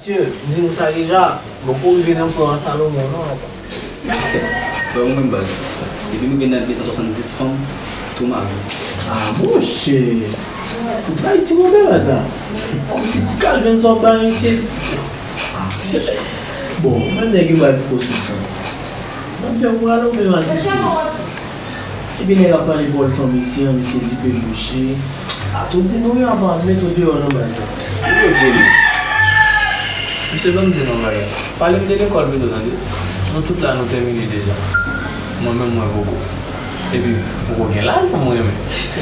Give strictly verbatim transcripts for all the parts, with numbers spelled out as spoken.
Mesye, m di nou sa deja, m poko rive nan pwen an Salomon non, papa. Frè mwen menm baz. Depi m rive nan de san swasanndis fanm, tou mare m. Ah, monchè. Ou tray ti move baz la. Kòmsi ti Calvin sa w bay isit. Ah, bon, menm nèg yo bay pou kosmos lan. Nan pè ou pral ou menm asiste. Epi nèg ap pale bòl fanm isi an, misye zipe bouch li. A tou di nou wi, apa met ou deyò nan baz la. Ou vle vre li. Mesye, ban m di nou yon bagay. Pale m de lekòl pito tande. Nou tout la nou tèmine deja. Mwen menm mwen poko. Epi poko gen laj pou mwen renmen.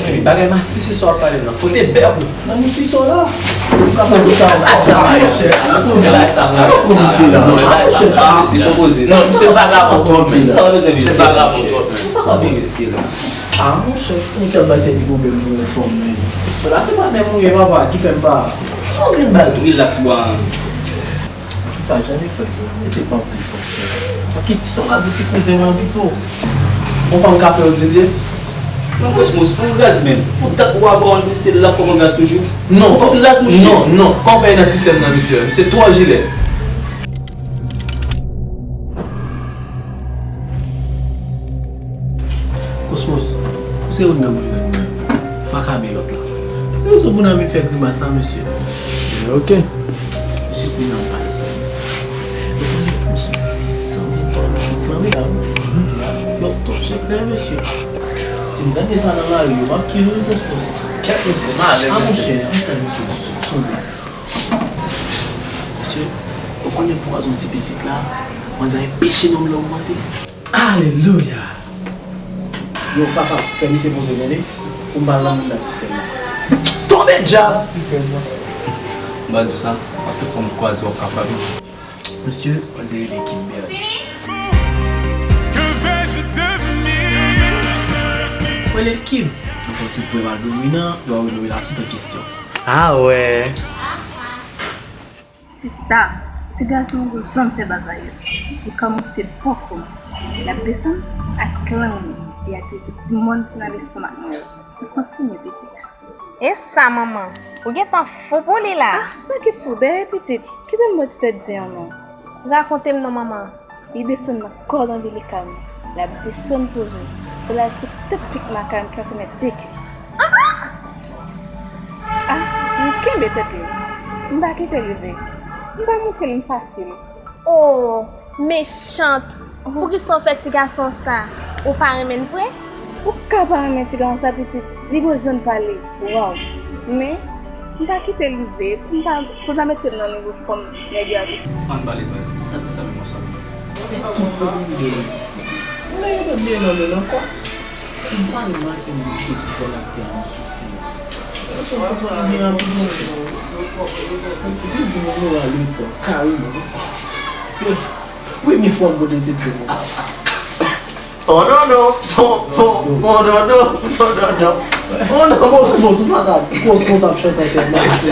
Epi bagay masisi sa w ap pale m nan. Fote bèk ou. Nan nou ti sò la. Ou ka fè sa, ou ka fè sa. Sa maya. Sa maya. Sa maya. Non, misye vagabon twòp, men. Sa w bezwen vin fè, monchè? Misye vagabon twòp, men. Sa pa bon mesye la. Ah, monchè, misye ap bay tèt li pwoblèm pou yon fanm, men. Fè la se patnè m ou ye, papa, ki fè m pa. Ti mò grenn bal tou. Rilaks, bwa. Sa janm fèt la, mete pap de fòk. Kite sa la pou ti kouzen mwen pito. Yon fanm ka fè yo di l ye? Nan kosmos, pou gaz menm. Pou dat ou a ba w, se l ap fè w pran gaz toujou? Non, ou fout raz, mouche. Non, non. Kòman fè nan ti sèn nan, mesye? Misye twò jilè. Kosmos, ou se youn nan moun yo renmen. Fakabe lòt la. Te rezon pou n ap vin fè grimas la, mesye. Ok. Mesye, kounye a m pale serye. Ou konnen pou sou sis san ven tòl ki flanbe la, wi. Yo top sekrè, mesye. Si m gade sa nan lari, yo p ap kill wi, Kosmos. Kèt mesye, m ale, mesye. Ah, monchè, anfè, mesye, sou, sou blag. Mesye, ou konnen pwazon ti pitit la, manzè peche nonm la ogmante. Alelouya! Yo, papa, fè misye poze men li, pou m al nan moun nan ti sèl la. Tonbe dyab! M pa di sa, se pa tout fwa m kwaze w ap ka frape. Mesye, on dirait l'équipe Bernie. Wè l'équipe. Nou konn tout vre mal dominan, yo a renome la pitit an kesyon. Ah wè. Sista, ti gason an poko janm fè bagay yo. Li kòmanse bòkò m. L ap desann ak lang li e ateri sou ti mòn ki nan lestomak mwen yo. Li kontinye pitit. E sa, manman? Ou gentan fou pou li la? Ah, sa ki fou? Dèyè pitit, kite m bwè ti tèt di an non. Rakonte m non, manman. Li desann nan kòd anbilikal mwen. L ap desann toujou. Pou l al sou tèt pik makay m ki antre nan de kwis. Ah, ah! Ah, m kenbe tèt li. M pa kite l rive. M pa montre l m fasil. Oh, mechant! Poukisa w fè ti gason sa? Ou pa renmen l vre? Ou ka pa renmen ti gason sa pitit, li gon jan l pale, waw. Men, m pa kite l rive, m pa, pou l pa mete m nan nivo fanm nèg yo a tou. Ann pale baz, kisa k fè sa menm ansanm? Fè tout pwoblèm gen egziste. Ou la yo te bliye nan men l ankò. M pa renmen fè m mete tout vòlantè an sousi. Yo te konprann byen rapidman. Epi di m moral yo tò, kareman. Premye fwa m pote se te moral. Oh non non, oh, oh, oh non non, oh non non. Oh non, Kosmos, ou pa ka, Kosmos ap chante anpil.